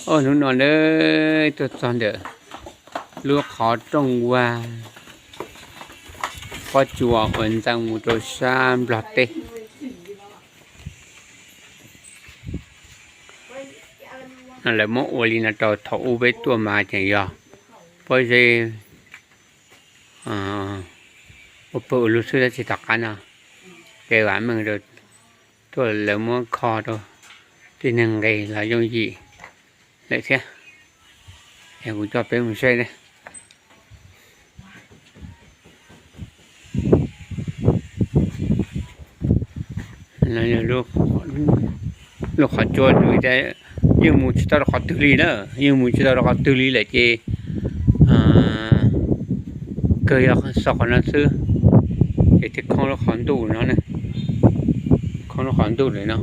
Hnub no na, tuaj txog ntawm lub qhov rooj vag pob tsuas uas ntxeev mus rau sab Nplog teb. Lawv muab ua li no rau thaum ub peb tuaj mas tseem yog pob zeb ua pawg ua lug xwb, tab sis tom qab no ces vam meej rau tuaj lawv muab kho rau tib neeg nqis los yooj yim lawm thiab. Es kuv coj peb mus saib ne. Lub qhov tsua yeej mus tsis tau rau qhov twg li na, yeej mus tsis tau rau qhov twg li lawm ces kawg yog xaus qhov no xwb. Ces thiaj khoob lub qhov ntuj no, khoob lub qhov ntuj lawm no.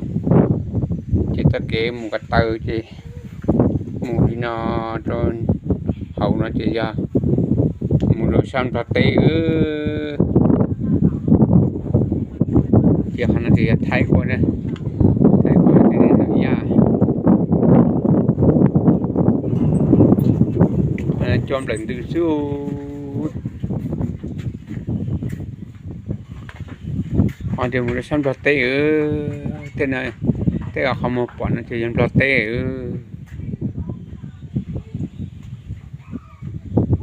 Ces txoj kev mus ko taw ces mus li no rau hauv no ces yog mus rau sab Nplog teb. Ces qhov no ces yog Thaib ua, Thaib ua ces yog Yaj. Cua nplawm ntws xwb. Qhov tias mus rau sab Nplog teb, tej, tej qhov muag pom no ces yog Nplog teb.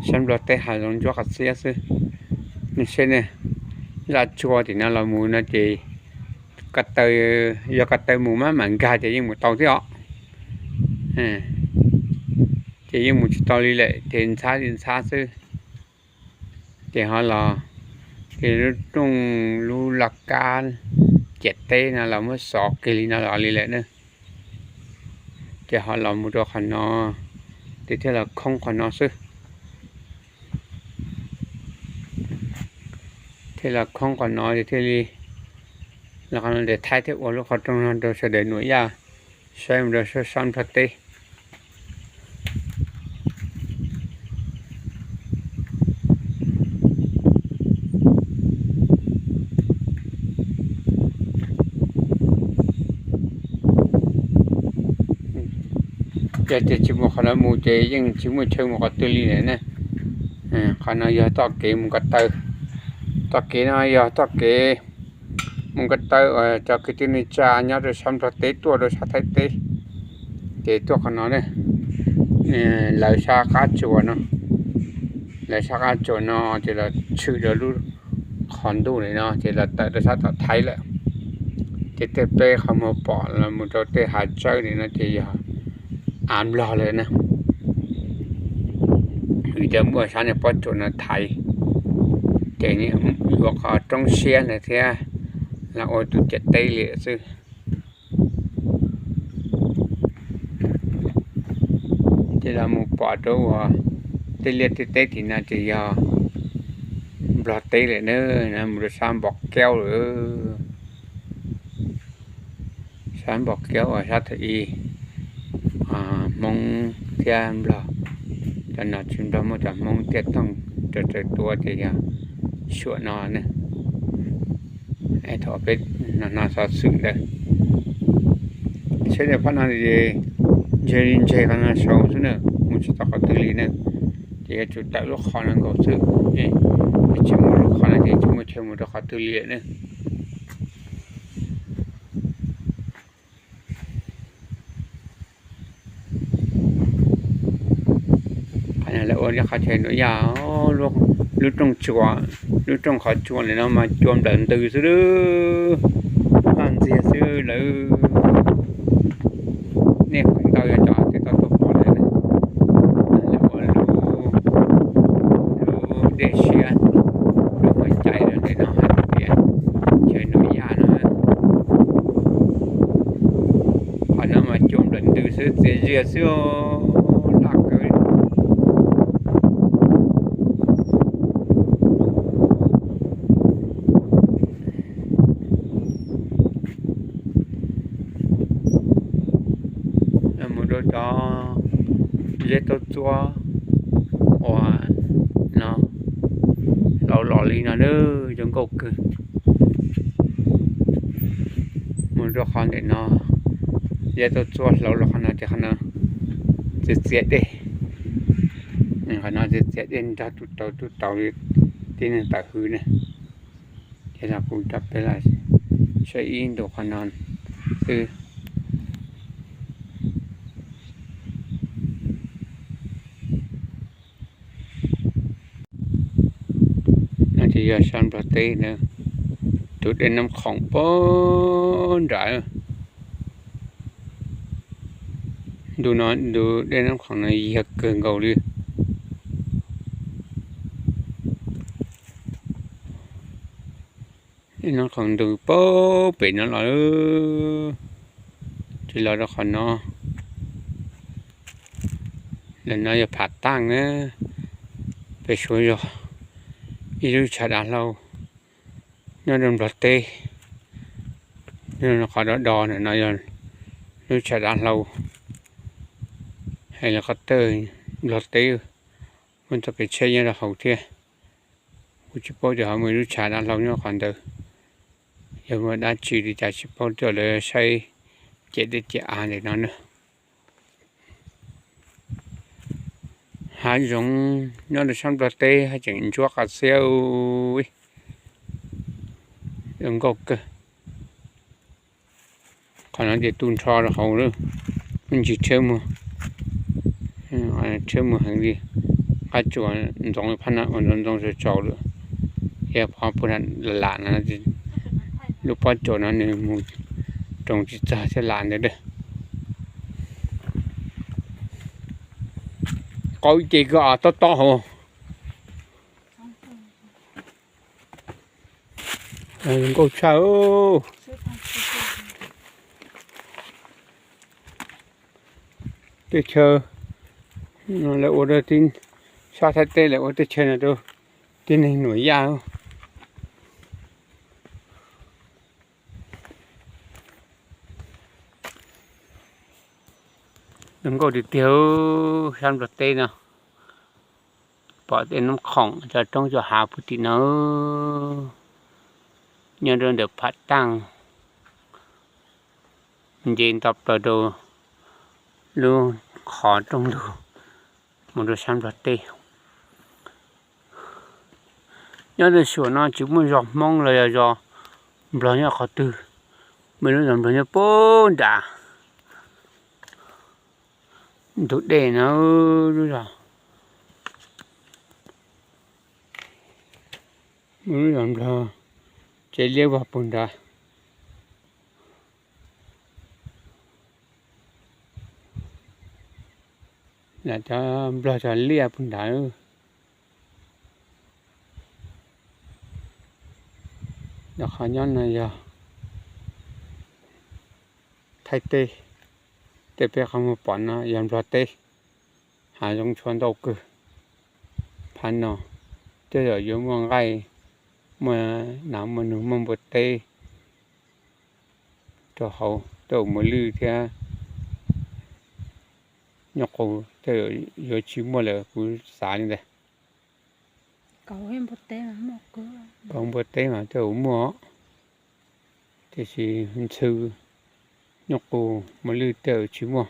Sab Nplog teb hav zoov ntsuab qhov txiab xwb. Nej saib ne, zaj tsua tim no los mus no ces ko taw, yog ko taw mus maj mam nkag ces yeej mus tau thiab os. Ces yeej mus tsis tau li lawm ces ntxhab li ntxhab xwb. Ces ho los, ces lub rooj lub laj kab ciam teb no los muab xov kiag li no los li lawm na. Ces ho los mus rau qhov no, ces thiaj los khoob qhov no xwb. Thiaj los khoob qhov no ces thiaj li los qhov no ces Thaib thiaj ua lub qhov rooj no rau sawv daws Nuam Yaj saib mus rau sab Nplog teb. Yog tias tsis mus qhov no mus ces yeej tsis muaj chaw mus qhov twg li lawm na. Qhov no yog txoj kev mus ko taw. Txoj kev no yog txoj kev mus ko taw uas cov kwv tij neej tsa nyob rau sab Nplog teb tuaj rau sab Thaib teb. Ces tuaj qhov no ne, lawv sab qab tsuas no, lawv sab qab tsuas no ces los tshwm rau lub qhov ntuj li no ces los tawm rau sab tom Thaib lawm. Ces tej peb qhov muag pom los mus rau tej hav tsawb li no ces yog av Nplog lawm na. Vim tias muaj sab niag pob tsuas no thaiv, ces yuav qhov roob siab ntawd thiab los ua tus ciam teb li xwb. Ces los mus pom rau uas tej liaj tej teb tim no ces yog Nplog teb lawm na, mus rau sab Npom Kaub lawm. Sab Npom Kaub uas sab thaum ub Hmoob thiab Nplog, cov nom tswv Nplog muab cov Hmoob tiaj tooj raws raws tua ces yog suam no ne. Thaum peb no xov xwm ntawd, seb daim phab no ces ntshe li ntseg qhov no saud xwb na, mus tsis tau qhov twg li na. Ces yuav tsum tawm lub qhov no nkaus xwb, tsis mus lub qhov no ces tsis muaj chaw mus rau qhov twg li lawm na. Qhov no lawv ua li qhov chaw Nuam Yaj, lub rooj tsua, lub rooj qhov tsua ntawm no mas cua nplawm ntws xwb lawm. Laj ntxiag xwb lawm. Nej feem ntau yog cov twb tau tuaj pom lawm. Lawv ua lub, lub dej siab, lub huab cai rau ntawm no hais tias chaw Nuam Yaj no. Qhov no mas cua nplawm ntws xwb, txias zias xwb os, laj kawg. Mus rau cov zeb tauj txuab uas no hlauv los li no na, zoo nkauj kawg. Mus rau qhov ntawm no, zeb tauj txuab hlauv los qhov no ces qhov no Txiav dej, qhov no txiav dej nrog tus tau tus tau li tib neeg tawm hws ne. Ces los kuv coj peb los saib ib ntu qhov no xwb. No ces yog sab Nplog teb na, tus dej Nab Khoom pog nrad. Ntu no ntu dej Nab Khoom no yog kawg nkaus li. Dej Nab Khoom ntu pog pem no los, tsis los rau qhov no. Ntawm no yog Phav Taj na, pem suav yog ib lub tshav dav hlau nyob rau Nplog teb. Qhov do do ntawm no yog lub tshav dav hlau, hais li qhov twg Nplog teb muaj txoj kev tsheb nyob rau hauv thiab. Kuv tsis paub tias ho muaj ib lub tshav dav hlau nyob qhov ntawd. Yog muaj dab tsi li cas tsis paub, tuaj lawv saib ciam dej ciam av ntawm no na. Hav zoov nyob rau sab Nplog teb haj tseem ntsuab qas xiab, zoo nkauj kawg. Qhov no ces tu nrho rau hauv lawm, muaj ntsis tsheb muag, tsheb muag heev li. Qab tsuas ntxoov phab no ua ntxoov ntxoo tsaus tsaus lawm, yog qhov puag lam no, lub pob tsuas no nws mus roos tsis txog thiab lam ntawd. Qau ces koj tob tob hauv. Nkauj tshaj. Teb chaws, lawv ua rau tib, sab Thaib teb lawv ua teb chaws no rau tib neeg nuam yaj. Zoo nkauj tiag tiag, sab Nplog teb no. Pom tej Nab Khoom cov roob cov hav puag tim no, nyob rau ntawm Phav Taj, nce nto plaws rau lub qhov rooj ntug mus rau sab Nplog teb. Nyob rau suam no tsis muaj zos Hmoob los yog zos Nplog nyob qhov twg, muaj lub zos Nplog nyob puag nrad ntug dej no, lub zos, muaj lub zos Nplog tsev liab vog puag nrad. Lam cov Nplog cov liaj puag nrad. Qhov nyob no yog Thaib teb, tej peb qhov muag pom no yog Nplog teb. Hav zoov tshuav ntau kawg. Phab no tej zaum yuav muaj nqaij, muaj nas muaj noog muaj npua teb rau hauv, tej zaum muas lwj thiab nyuj qus tej zaum yuav tsis muaj lawm kuv xav li ntawd. Kauv npua teb mas tej zaum muaj, tiam sis ntxhw, nyuj qus, muas lwj tej zaum tsis muaj.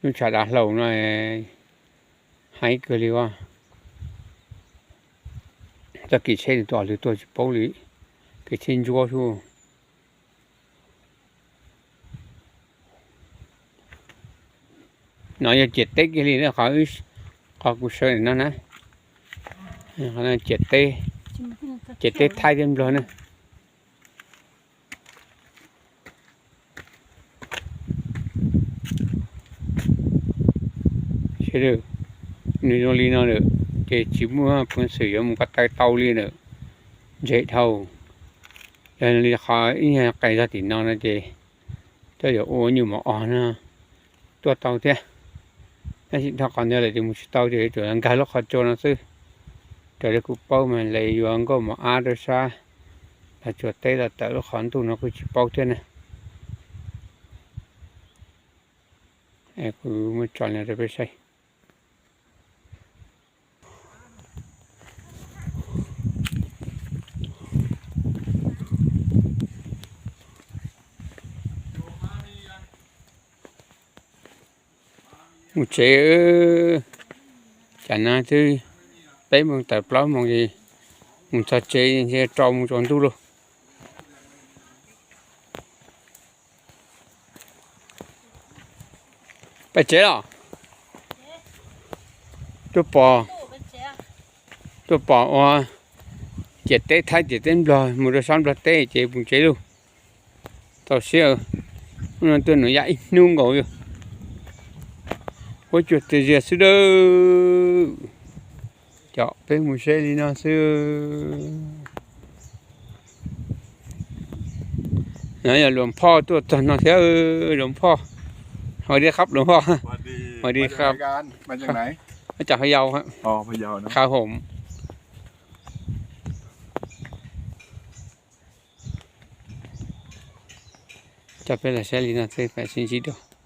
Lub tshav dav hlau no heev kawg li os. Txoj kev tsheb nws tuaj lwg tuaj tsis paub li, kev tsheb ntsuab xwb. No yog ciam teb kiag li qhov, qhov kuv sawv no na. Ciam teb, ciam teb Thaib thiab Nplog na. Sawv daws, nws zoo li no lawm ces tsis muaj peev xwm yuav mus ko taw tau li lawm, ntse dhau. Yog li qhov ib nyuag qes zog tim no no ces cov yuav ua nyuj mov os no tuaj tau thiab. Tab sis dhau qhov ntawd lawm ces mus tsis tau ces yuav tsum nkag lub qhov tsua no xwb. Raws li kuv paub mas lawv yuav nkauj mov ab rau sab Los Tsuas teb los tawm lub qhov ntuj no kuj tsis paub thiab na. Kuv muab tso li rau peb saib. Mus tsev, tsam no twb peb moos tawm plaub moos es mus txog tsev ntshe rau mus tsaus ntuj lauj. Pais tsev los? Tuaj pom, tuaj pom ua ciam teb Thaib ciam teb Nplog mus rau sab Nplog teb ces mus tsev lauj. Tau siab, hnub no tuaj nws yaj ib hnub nkaus yog huab cua tiag zias xwb dawb. Cov peb mus seb li no xwb. No yog luas phoj tuaj txog no thiab, luas phoj. Hais di qhab luas phoj, hais di qhab, cov ha yau, qha hom. Cov peb los saib li no xwb, peb sib ntsib dua.